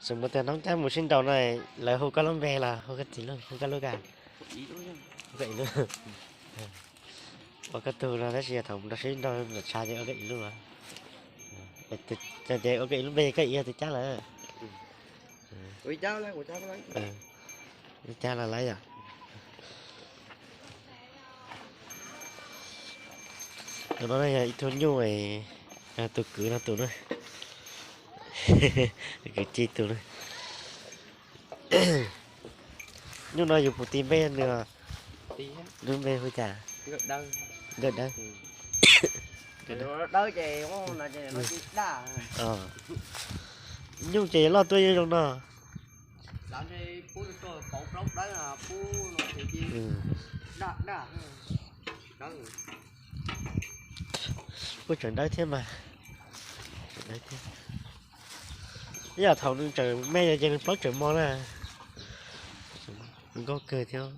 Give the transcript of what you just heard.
Txawm mus tias noob cab mus sib nraus no, lawv hu koj lub npe los hu koj txiv lub, hu koj lub ka? Ua koj tug no tab sis yog thaum mus nrog sib nraus nram tshav ces ua koj ib lub los. Ces ua koj ib lub npe koj ib yog tus cab lawm. Ib cab los lawm yom. Tus no yog ib tug nyuj, tus kwv no tus na. Kwv tij tus na. Nyuj no yus puas tis npe nws? Lub npe hu cas? Nkawj Dawb. Nyuj ces loj tuaj zoo zoo no. Puab tseem dawb thiab mas. Ib yam thaum nws tseem me ces nws plaub tseem mos na. Nkauj kawg thiab.